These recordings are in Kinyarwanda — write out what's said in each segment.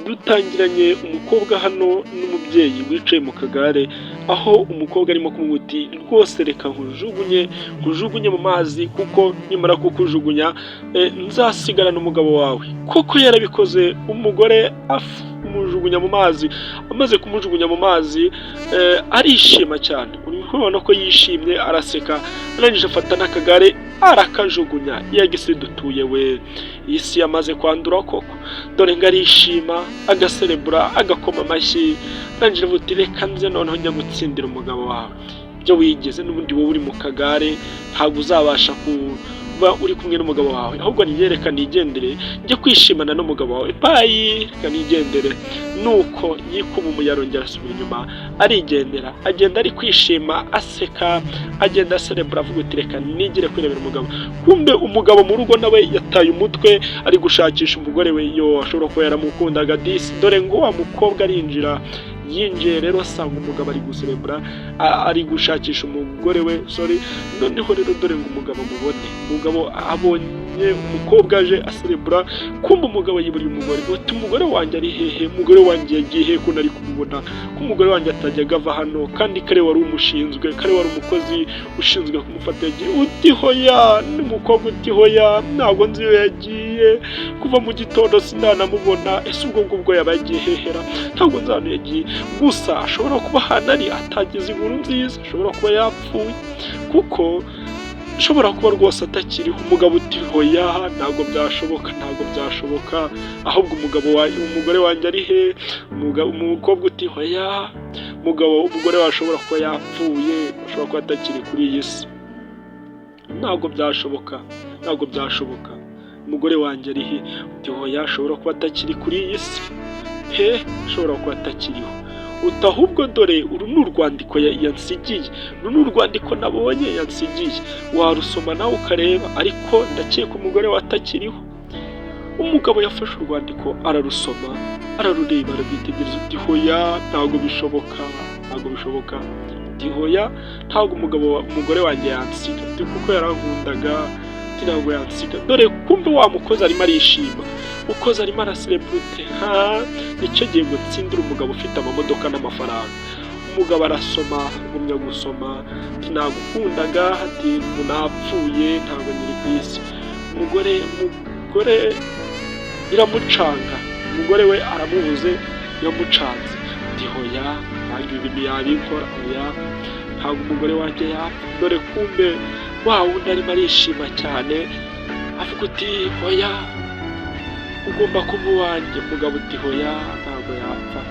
Dutangiranye umukobwa hano n'umubyeyi wicaye mu kagare, aho umukobwa arimo kumubwira uti: "Rwose reka nkujugunye, nkujugunye mu mazi, kuko nimara kukujugunya nzasigarana umugabo wawe." Koko yarabikoze, umugore amujugunya mu mazi. Amaze kumujugunya mu mazi arishima cyane, uri kubibona ko yishimye, araseka, arangije afata n'akagare arakajugunya. Yega isi dutuye we, iyi si yamaze kwandura koko! Dore ngo arishima, agaserebura, agakoma amashyi, arangije avuga uti: "Reka nze noneho njya gutsindira umugabo wawe. Ibyo wigeze n'ubundi, wowe uri mu kagare, ntabwo uzabasha kuba uri kumwe n'umugabo wawe, ahubwo niyereka nigendere njye kwishimana n'umugabo wawe. Bye, reka nigendere." Nuko yikuba arongera asubira inyuma, arigendera, agenda ari kwishima, aseka, agenda aserebura, avuga uti: "Reka nigire kwirebera umugabo." Kumbe umugabo mu rugo nawe yataye umutwe, ari gushakisha umugore we. Yo, ashobora kuba yaramukundaga disi. Dore ngo wa mukobwa arinjira. Yinjiye rero asanga umugabo ari guserebura, ari gushakisha umugore we, sorry. Noneho rero dore ngo umugabo amubone, umugabo abonye umukobwa aje aserebura, kumbe umugabo yiburiye umugore. Uti: "Umugore wanjye ari hehe? Umugore wanjye yagiye hehe ko nari kumubona? Ko umugore wanjye atajyaga ava hano, kandi kare wari umushinzwe, kare wari umukozi ushinzwe kumufata, yagiye?" Uti: "Hoya." N'umukobwa uti: "Hoya, ntabwo nzi iyo yagiye, kuva mu gitondo sinanamubona. Ese ubwo ngubwo yaba yagiye hehera? Ntabwo nzi ahantu yagiye, gusa ashobora kuba ahantu ari atagize inkuru nziza, ashobora kuba yapfuye, kuko ashobora kuba rwose atakiriho." Umugabo uti: "Hoya, ntabwo byashoboka, ntabwo byashoboka. Ahubwo umugabo wa umugore wanjye ari he?" Umukobwa uti: "Hoya mugabo, umugore wawe ashobora kuba yapfuye, ashobora kuba atakiri kuri iyi si. Ntabwo byashoboka, ntabwo byashoboka. Umugore wanjye ari he?" Uti: "Hoya, ashobora kuba atakiri kuri iyi si he, ashobora kuba atakiriho." Uti: "Ahubwo dore uru ni urwandiko yansigiye, uru ni urwandiko nabonye yansigiye, warusoma nawe ukareba, ariko ndakeka umugore we atakiriho." Umugabo yafashe urwandiko ararusoma, ararureba, ararwitegereza. Uti: "Hoya, ntabwo bishoboka, ntabwo bishoboka." Uti: "Hoya, ntabwo umugabo umugore wanjye yansiga." Uti: "Kuko yarankundaga." Uti: "Ntabwo yansiga." Dore kumbe wa mukozi arimo arishima, mukozi arimo araserebute: "Ha, nicyo gihe ngo ntsindire umugabo ufite amamodoka n'amafaranga." Umugabo arasoma, agumya gusoma ati: "Nagukundaga." Ati: "Napfuye, ntabwo nkiri ku isi." Umugore biramucanga, umugore we aramubuze, biramucanze. Ati: "Hoya, ntabwo ibi bintu yabikora, hoya, ntabwo umugore wanjye yapfa." Dore kumbe wa wundi arimo arishima cyane, avuga uti: "Hoya, ugomba kuba uwanjye." Umugabo uti: "Hoya, ntabwo yapfa."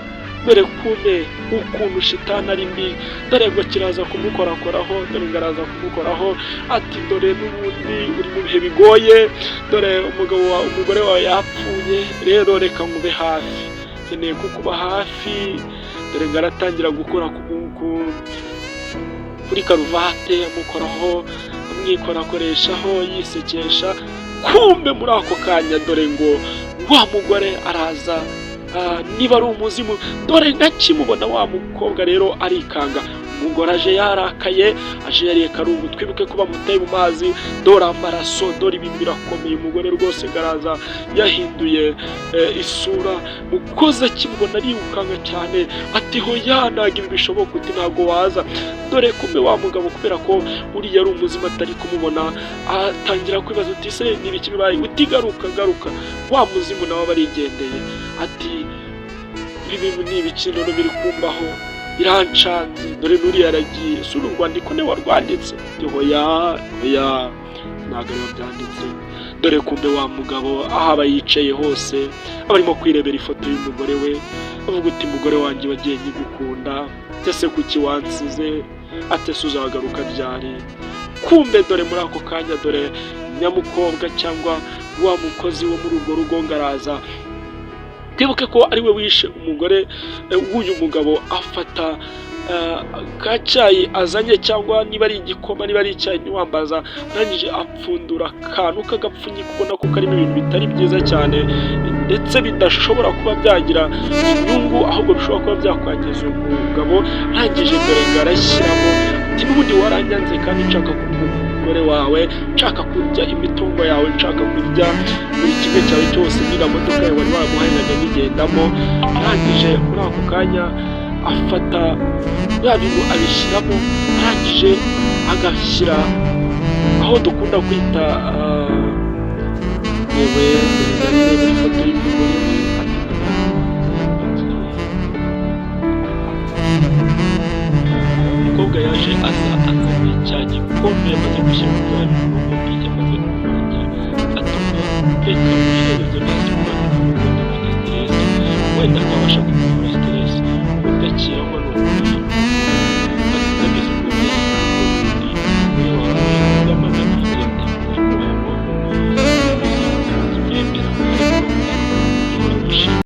Dore kumbe ukuntu shitani ari mbi, dore ngo kiraza kumukorakoraho, dore ngo araza kumukoraho ati: "Dore n'ubundi uri mu bihe bigoye, dore umugabo wa umugore wawe yapfuye, rero reka nkube hafi, nkeneye kukuba hafi." Dore ngo aratangira gukora kuri karuvate, amukoraho, amwikorakoreshaho, yisekesha. Kumbe muri ako kanya dore ngo wa mugore araza, niba ari umuzimu, dore nkakimubona wa mukobwa rero arikanga. Umugore aje yarakaye, aje yariye karungu. Twibuke ko bamuteye mu mazi, dore amaraso, dore ibintu birakomeye. Umugore rwose garaza yahinduye isura. Mukozi akimubona arirukanka cyane ati: "Hoya, ntabwo ibi bishoboka." Uti: "Ntabwo waza." Dore kumbe wa mugabo, kubera ko uriya ari umuzima, atari kumubona, atangira kwibaza uti: "Se ni ibiki bibaye?" Uti: "Garuka, garuka." Wa muzimu nawe aba arigendeye ati: "Ibi bintu ni ibiki none biri kumbaho? Birancanze, dore n'uriya aragiye. Si uru rwandiko ni warwanditse?" Uti: "Hoya, hoya, ntabwo ariwe byanditse." Dore kumbe wa mugabo aho aba yicaye hose aba arimo kwirebera ifoto y'umugore we, avuga uti: "Mugore wanjye, wagiye nkigukunda, ese kuki wansize? Ate se uzagaruka ryari?" Kumbe dore muri ako kanya dore nyamukobwa cyangwa wa mukozi wo muri urwo rugo ngo araza. Twibuke ko ari we wishe umugore w'uyu mugabo, afata ka cyayi azanye, cyangwa niba ari igikoma, niba ari icyayi, ntiwambaza, arangije apfundura akantu k'agapfunyika, ubona ko karimo ibintu bitari byiza cyane, ndetse bidashobora kuba byagira inyungu, ahubwo bishobora kuba byakwangiza umugabo. Arangije dore ngo arashyiramo ati: "N'ubundi waranyanze kandi nshaka umugore wawe, nshaka kurya imitungo yawe, nshaka kurya buri kimwe cyawe cyose, n'iriya modoka yawe wari wamuhaye nkajya nyigendamo." Arangije muri ako kanya afata bya bintu abishyiramo, arangije agashyira aho dukunda kwita yewe ndebera ifoto y'umugore we, ati ati umukobwa yaje aza azanye cya gikombe yamaze gushyira mu bya bintu.